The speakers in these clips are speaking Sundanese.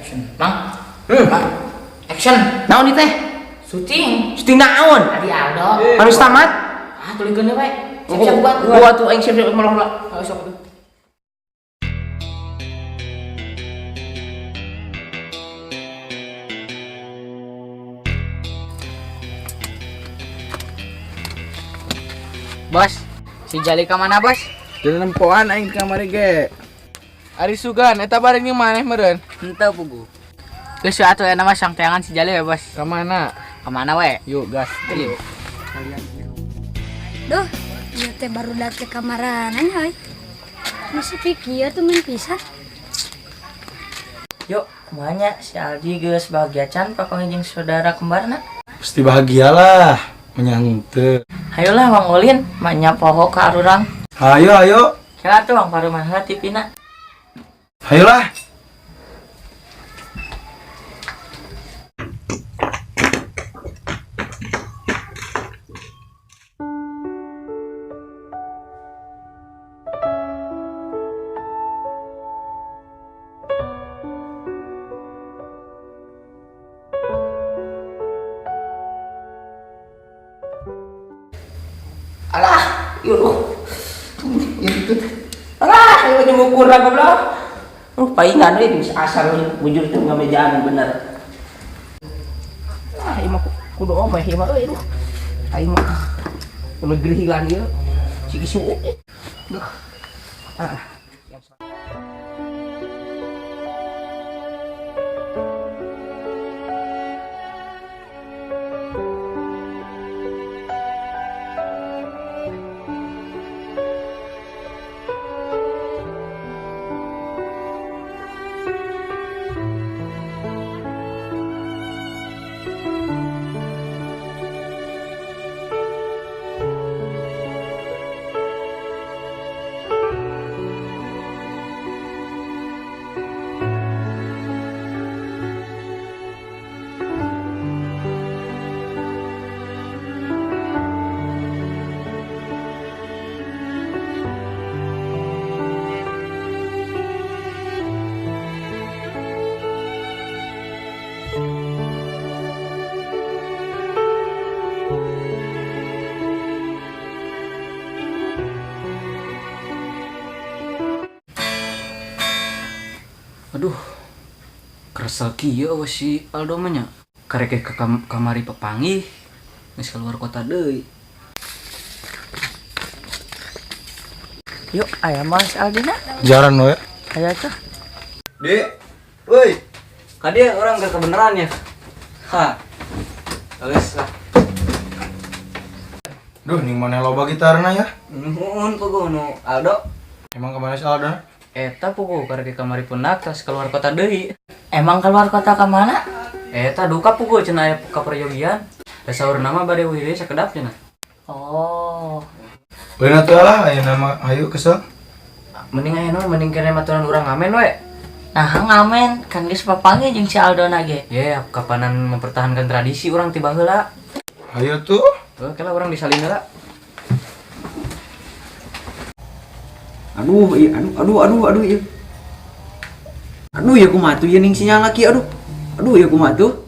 Action. Mang. Mang. Action. Naon ieu teh? Syuting. Syuting naon? Adi Aldo. Harus tamat. Ah, tulikeun we. Siap-siap buat. Gua tuh aing siap-siap melong lah. Oh, sok tuh. Bos, si Jali ka mana, Bos? Teu nempoan aing di kamari ge. Ari sugan eta bareng jeung maneh meureun. Henteu pugu. Geus we atuh aya mah sangteangan si Jali we, Bos. Ka mana? Ka mana we? Yuk gas. Yuk. Duh, ieu teh baru datang ke kamarananya euy. Masih pikir tuh main pisan. Yuk, kumanya si Aldi geus bahagia can papanggih jeung saudara kembarna. Pasti bahagialah, menyante. Hayolah Mang Ulin, manya poho ka arurang. Ayo, ayo. Kira tuh Mang Paruman heula tipina. Ayolah. Alah, yuk. Ya itu. Alah, ayo nyukur goblok. Paingan we geus asal bujur teu ngamejaan bener. Ah, ieu mah kudu omeh ieu mah euy duh. Aing mah negeri hilang ieu. Si kisu. Duh. Ah. Aduh, kesel kieu eueuh si Aldo mah nya. Karek ke kamari papanggih, geus keluar kota deui. Yuk, aya mah si Aldina. Jaran we. Aya tuh. Dek, woi. Ka dia orang ke kebenaran ya. Ha. Geus lah. Duh, ning maneh loba gitarna ya. Nuhun puguh nu Aldo. Emang kemana si Aldo? Eta puguh karek ke kamari pundak terus keluar kota deui. Emang keluar kota ka mana? Eta duka puguh cenah aya ka peryogian. Da saur nama bade uih deui sakedap cenah. Oh, Beuna teu lah aya nama ayo kesel. Mending aya naon mending kene maturan urang ngamen we. nah ngamen kan geus papanggih jeung si Aldona ge. Ye, kapanan mempertahankan tradisi urang ti baheula. Ayo tuh. Oke lah urang disalin heula. Aduh, iya, aduh, aduh, aduh, aduh, iya. Aduh, ya kumaha tuh ieu ning sinyal laki, aduh. Aduh, ya kumaha tuh.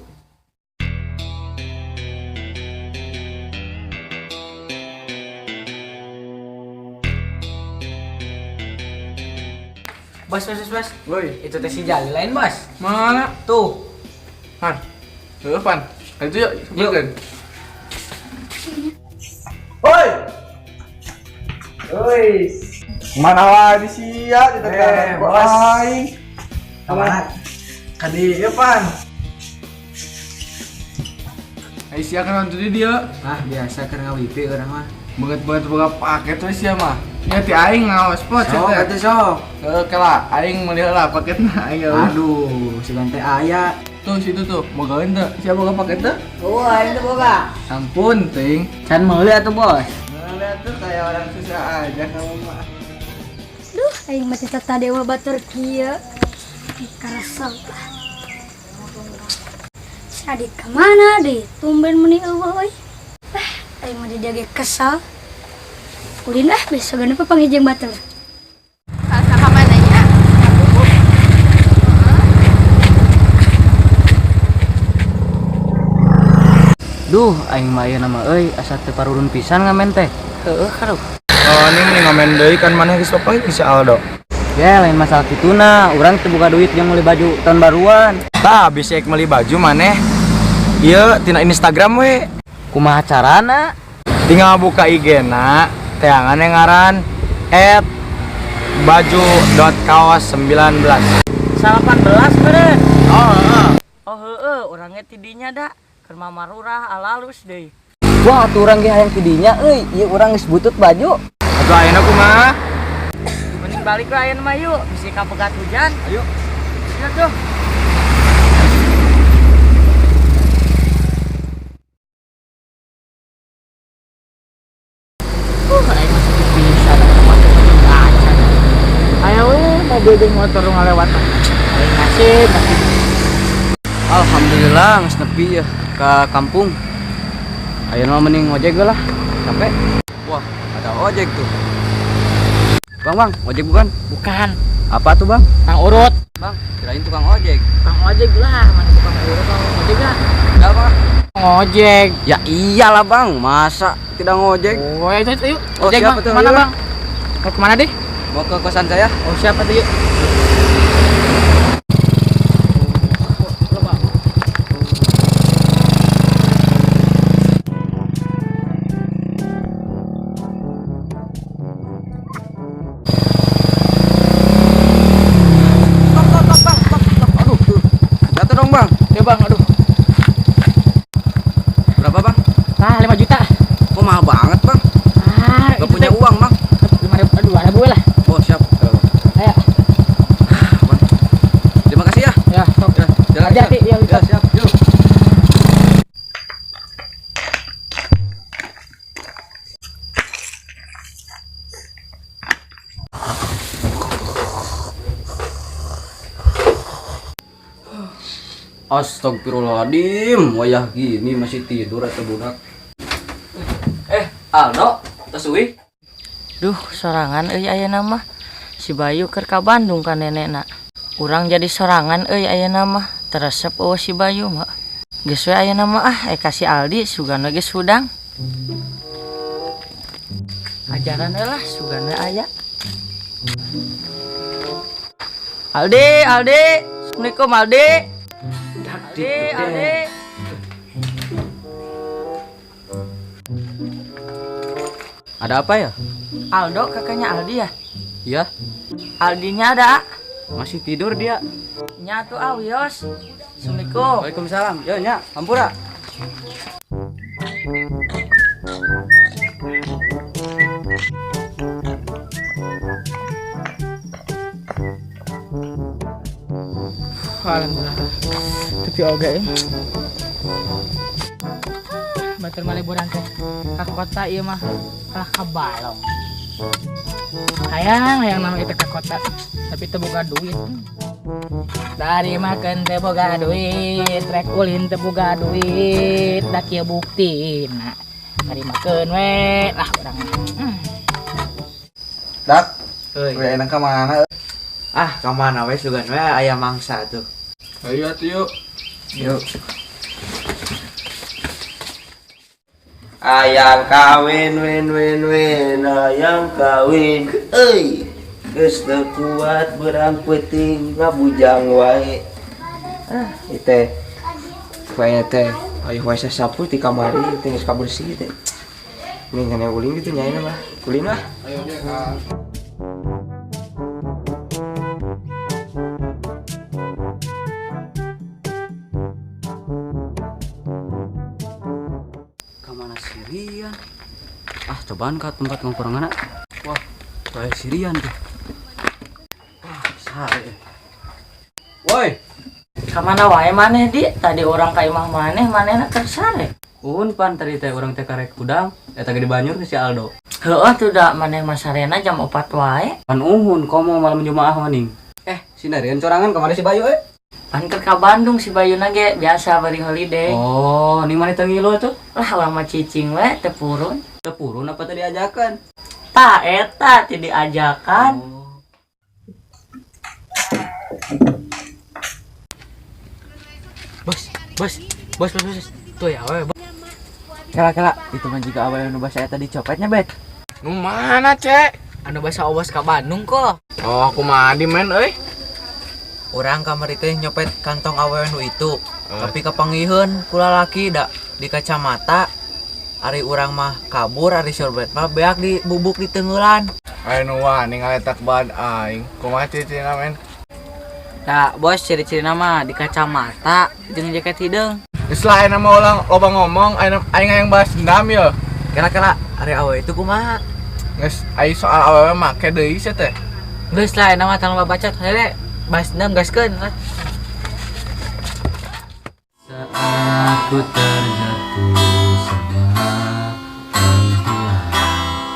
Bos, bos, bos, bos. Woi, Itu teh si Jali lain, Bos. mana? Tuh. Pan. Heuh, Pan. Ayo yuk, Yuk. yuk. Woi. Woi. Mana wae sia di tekan bos. aing. Kamana? Ka dieu, Pan. Ai sia kan nonton di dieu. Ah, biasa keur ngawipi urang mah. Banget-banget boga paket we sia mah. Nya ti aing ngawas pot sia Sok teh. atuh sok. Heuh, kela aing meuli heula paketna aing eueuh. Aduh, sugan teh aya. Tuh situ tuh, boga teu? Sia boga paket teu? Oh, aing teh boga. Ampun, ting. Can meuli atuh, Bos. Meuli tuh kayak orang susah aja kamu mah. Duh, aing mah teh tadi mah batur kieu. Ih, karesep. Si Adit ka mana deh? Tumben meuni eueuh euy. Ah, aing mah dijage kesal. Ulin ah, besok gana papanggih jeung batur. Ka mananya? Duh, aing mah ayeuna mah euy asa teu parurun pisan ngamen teh. Heeh, karuh. Oh, ini mending ngamen deui kan maneh geus papanggih jeung si Aldo. Ya, lain masalah kituna, urang teu boga duit jeung meuli baju tahun baruan. Tah, bisa ek meuli baju maneh. Ieu tina Instagram we. Kumaha carana? Tinggal buka IG-na, teangan yang ngaran @baju.kaos19. 18 meureun. Oh, heeh. Oh heeh, urangnya tidinya da. Keur mamarurah alalus deui. Wah, atuh urang ge hayang tidinya euy, ieu urang geus butut baju. Atuh ayeuna kumaha? Mending balik lah ayeuna mah yuk, bisi kapegat hujan. Ayo. Ayo tuh. Aing masih bisa da motor acan. Ayo we mobil jeung motor ngalewat. Aing nasib, nasib. Alhamdulillah geus nepi ya ke kampung. Ayeuna mah mending ojek we lah, capek. Wah, ada ojek tuh. Bang, bang, ojek bukan? Bukan, Apa tuh, Bang? tukang urut. Bang, kirain tukang ojek. Tukang ojek lah, mana tukang urut tukang ojek lah. Enggak, Bang. Ngojek. Ya iyalah, Bang. Masa tidak ngojek? Oh, itu, yuk. Oh, Ojek, siap, Bang. betul, Kemana, yuk. Bang? Mau kemana deh? Mau ke kosan saya? Oh, siapa tuh, yuk. Stop, stop, stop, Bang. Stop, stop. Aduh, tuh. Jatuh dong, Bang. Ya, Bang, aduh. Berapa, Bang? Ah, 5 juta. Kok mahal banget, Bang? Ah, Gak punya uang, Bang. 5.000, aduh, 2.000 lah. Oh, siap. Ayo. Bang. Terima kasih ya. Ya, stop. Ya, jalan. Hati-hati, ya, Ya, siap. Yuk. Astagfirullahaladzim, wayah gini masih tidur atau budak. Aldo, tos uih. Duh, sorangan euy ayeuna mah. Si Bayu keur ka Bandung ka nenekna. Urang jadi sorangan euy ayeuna mah. Teresep eueuh si Bayu mah. Geus we ayeuna mah ah, ka si Aldi sugan we geus hudang. Ajaran we lah sugan we aya. Aldi, Aldi. Assalamualaikum Aldi. Aldi, Aldi. Ada apa ya? Aldo kakaknya Aldi ya? Iya, Aldinya ada. masih tidur dia. Nya tuh ah wios. Assalamualaikum. Waalaikumsalam. Yo nya, hampura. Alhamdulillah. Tapi oge ya. Batur mah liburan teh ka kota ieu mah kalah ka balong. Hayang hayang nama itu ka kota, tapi teu boga duit. Dari makan teu boga duit, rek ulin teu boga duit, da kieu buktina. Dari makan we lah urang mah. Dak, Euy. we enak ka mana? Ah, ka mana we sugan we aya mangsa tuh. Ayo atuh yuk. Yuk. Ayang kawin win win win ayang kawin euy geus teu kuat berang peuting ngabujang wae. Ah, ieu teh poe teh ayo wae sasapu ti kamari teh geus kabersih teh. Mending ulin gitu nyaina mah. Ulin lah. Ayo deh, Kak. Kamana si Rian? Ah, cobaan ke tempat nongkrongan. Wah, kayak si Rian tuh. Wah, sare. Woi, Kamana wae maneh di? Tadi orang ka imah maneh, manehna keur sare. Uhun pan tadi teh urang teh karek kudang, eta ge dibanyur ke si Aldo. Heeh tuh da maneh mah sarena jam 4 wae. Pan uhun komo malam Jumaah maning. Si Rian corangan kamana si Bayu eh? Pan keur ka Bandung si Bayu ge biasa bari holiday. Oh, ni mana teu ngilu tuh? Lah urang mah cicing we teu purun. Teu purun apa tadi diajakan? Tah eta teu diajakan. Oh. Bos, bos, bos, bos, bos. Tuh ya, we, bos. Kela-kela, itu mah juga awewe nu basa eta dicopetnya, Bet. Nu mana, Cek? Anu basa obos ka Bandung kok. Oh, aku mah di men euy. Urang kamari teh nyopet kantong awewe nu itu. Tapi kapanggiheun ku lalaki da di kacamata. Ari urang mah kabur, ari sorbet mah beak dibubuk di tenggelan. Ayo nu wani ngaletak bad aing. Kumaha ciri-cirina men? Nah, bos ciri-ciri nama di kacamata jeung jaket hideung. Geus lah ayeuna mah ulang loba ngomong, ayeuna aing hayang balas dendam ye. Kela-kela, ari awewe itu kumaha? Geus ai soal awewe make deui sia teh. Geus lah ayeuna mah tong bacot heuh balas dendam gaskeun lah. Saat ku terjatuh semua menghilang.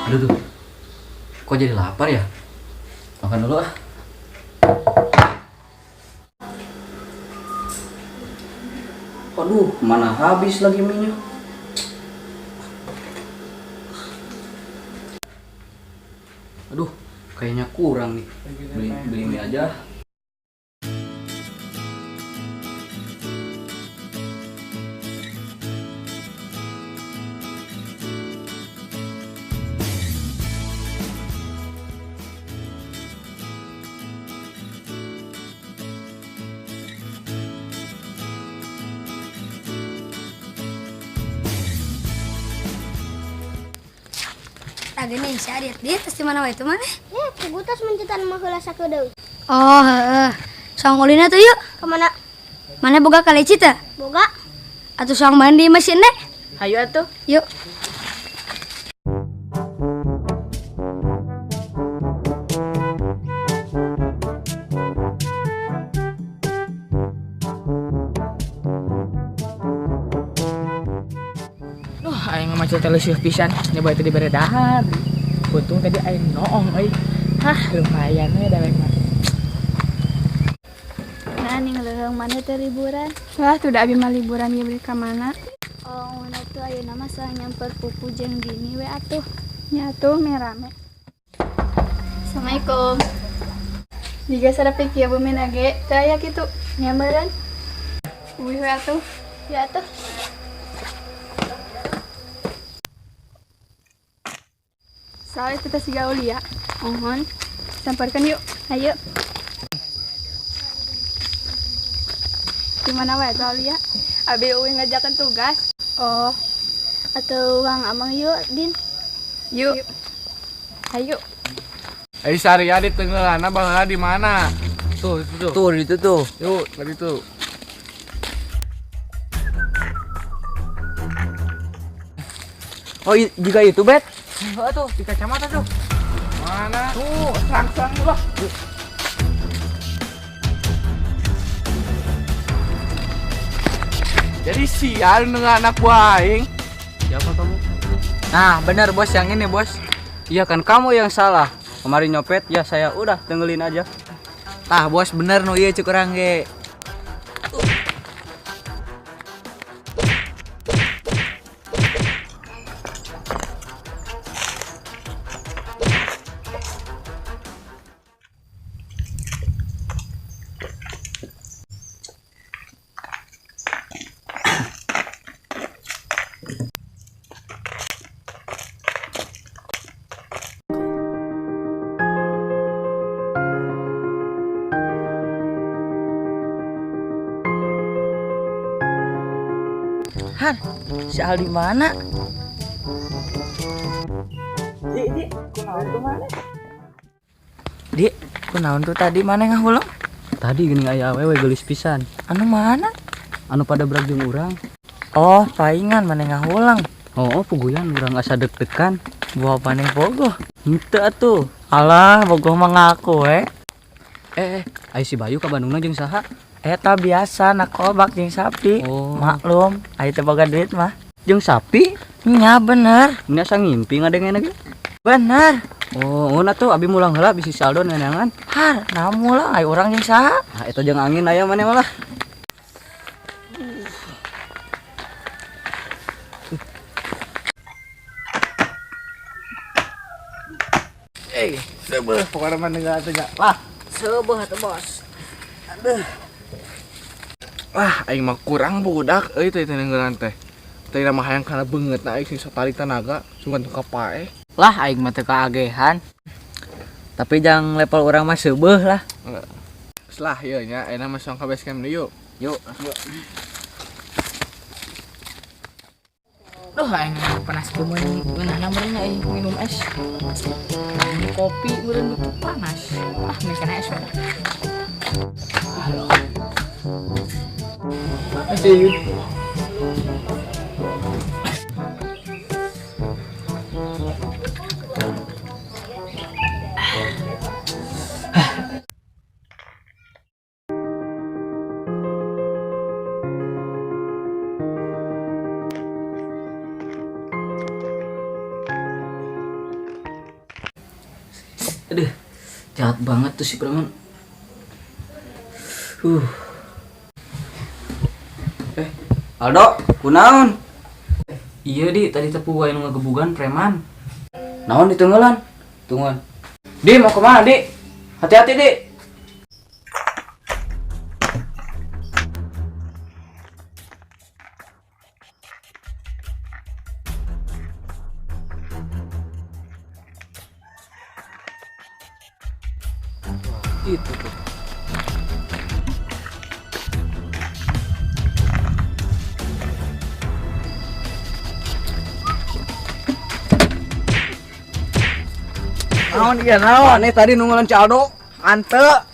Aduh tuh, kok jadi lapar ya? Makan dulu ah. Waduh, mana habis lagi minyak. Aduh, kayaknya kurang nih. Beli beli mie aja. Tah geuning si Adit, dia tas di mana wae itu mana? Ya, pugu tas mencetan mah heula sakedeung. Oh, heeh. Soang ulina tuh yuk. Kemana? Mana boga kaleci teh? Boga. Atuh soang mandi mesin deh. Hayu atuh. Yuk. Duh, aing mah macet leuseut pisan, nyoba itu dibere dahar. Untung tadi aing noong euy. Hah, lumayan we dewek mah. Nah, ning leuheung mana teh liburan? Wah, tuh abi mah liburan ge beli ka mana? Oh, ngono tuh ayeuna mah salah nyamper pupu jeung bini we atuh. Nya atuh merame. Assalamualaikum. Jiga sarapik kieu bumi nage, teu aya kitu. Nyamperan? Uih we atuh. Ya atuh. Soalnya kita si gaul ya. Mohon samparkan yuk. Ayo. Di mana wae tuh Aulia? Abi uih ngajakan tugas. Oh, Atau uang amang yuk, Din. yuk. Ayo. Ai Saria di tenggelanna baheula di mana? Tuh, itu tuh. Tuh, itu tuh. Yuk, tadi tuh. Oh, juga itu, Bet. Heeh tuh, di kacamata tuh. Mana? Tuh, serang-serang lah. Jadi sial dengan anak buah aing. Siapa kamu? Nah, bener bos yang ini bos. Iya kan kamu yang salah. Kemarin nyopet, ya saya udah tenggelin aja. Tah, bos bener nu ieu cuk urang ge. Han, si Aldi mana? Di, kunaon tuh tadi mana ngahuleng? Tadi gini aya awewe geulis pisan. Anu mana? Anu pada berak jeung urang. Oh, paingan mana ngahuleng. Oh, puguyan urang asa deg-degan. Buah maneh bogoh. Henteu atuh. Alah, bogoh mah ngaku we. Ai si Bayu ka Bandungna jeung saha? Eta biasa nakobak jeung sapi. Oh. Maklum, ai teu boga duit mah. Jeung sapi? Nya bener. Nya asa ngimpi ngadengena ge. Bener. Oh, ngeun atuh abi mulang heula bisi saldo neangan. Har, nah mulang ai urang jeung saha? Nah, eta jeung angin aya maneh malah. Seubeuh pokokna mah negara teh nya. Lah, seubeuh atuh bos. Aduh. Wah, aing mah kurang budak euy teh teh teh. Tadi nama hayang kana beungeut na aing sing satarik tanaga, sugan teu kapaeh. Lah aing mah teu kaagehan. Tapi jangan level urang mah seubeuh lah. Geus lah ieu nya, ayeuna mah sok ka base camp deui yuk. Yuk. Duh aing panas kumaha ngeunahna meureun nya aing minum es. Minum kopi meureun panas. Ah mending kana es we. Asih. Aduh, jahat banget tuh si preman. Aldo, kunaon? Iya di, tadi tepu wae nu ngagebugan preman. Naon ditunggulan? Tungguan. Di, mau kemana, Di? Hati-hati, Di. Itu tuh. Naon ieu naon? Nih tadi nunggulan si Aldo. Ante.